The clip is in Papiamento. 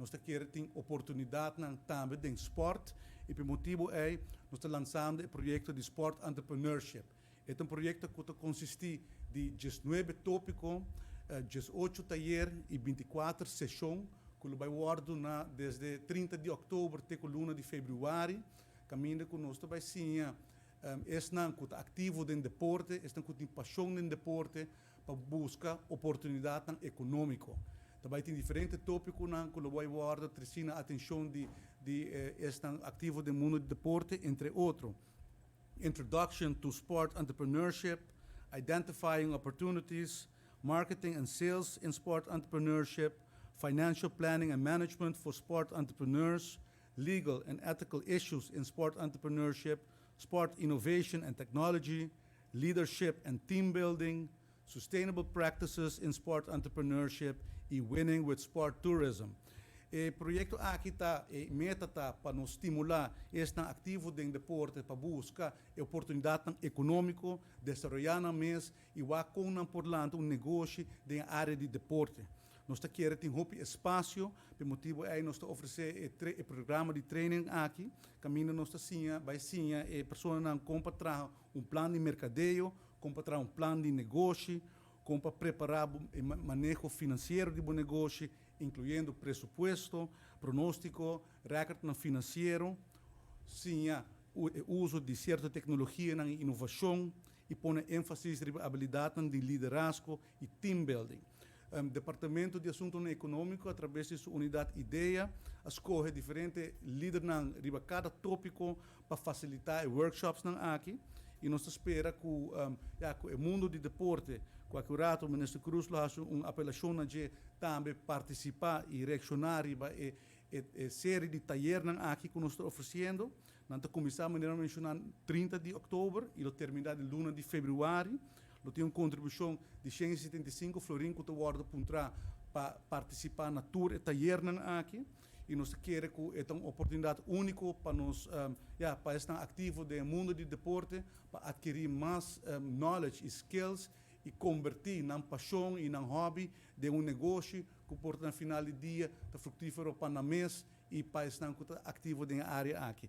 Nos ta kere tin oportunidad tambe den sport y pa e motibo ey nos ta lansando e proyecto di Sport Entrepreneurship. E ta un proyecto cu ta consisti di 19 topico, 18 tayer y 24 sesion cu lo bay wordo duna desde 30 di october te luna di februari, caminda cu nos bay siña esnan cu ta activo den deporte, esnan cu tin pasion den deporte, pa busca oportunidad economico. Tambe tin diferente topiconan cu lo bay wordo treci na atencion di esnan activo den mundo di deporte, entre otro: Introduction to Sport Entrepreneurship, Identifying Opportunities, Marketing and Sales in Sport Entrepreneurship, Financial Planning and Management for Sport Entrepreneurs, Legal and Ethical Issues in Sport Entrepreneurship, Sport Innovation and Technology, Leadership and Team Building, Sustainable Practices in Sport Entrepreneurship y Winning with Sport Tourism. E proyecto aki ta, e meta ta pa nos stimula esnan activo den deporte pa busca oportunidad economico, desaroya nan mes y wak con nan por lanta un negoshi den area di deporte. Nos ta kere tin hopi espacio, pa e motibo ey nos ta ofrece e programa di training aki, caminda nos ta siña, bay siña e personanan con pa traha un plan di mercadeo, con pa traha un plan di negoshi, con pa prepara e maneho financiero di bo negoshi, incluyendo presupuesto, pronostico, record financiero, siña uso di cierto tecnologia na inovacion y pone enfasis riba habilidad di liderazgo y team building. Departamento di Asunto Economico, atraves di su unidad IDEA, a scoge diferente lidernan riba cada topico pa facilita e workshops nan aki. Y nos ta spera cu ja, cu e mundo di deporte, cu aki rato Minister Croes lo haci un apelacion na dje tambe, participa y reacciona riba e serie di tayernan aki cu nos ta ofreciendo. Nan ta cuminsa, manera menciona, 30 di october y lo termina den luna di februari. Lo tin un contribucion di 175 florin cu ta wordo puntra pa participa na tur e tayernan aki. Y nos ta kere cu e ta un oportunidad unico pa nos, ja, pa esnan activo den mundo di deporte, pa adkiri mas knowledge y skills y converti nan pasion y nan hobby den un negoshi cu por na final di dia ta fructifero pa nan mes y pa esnan activo den e area aki.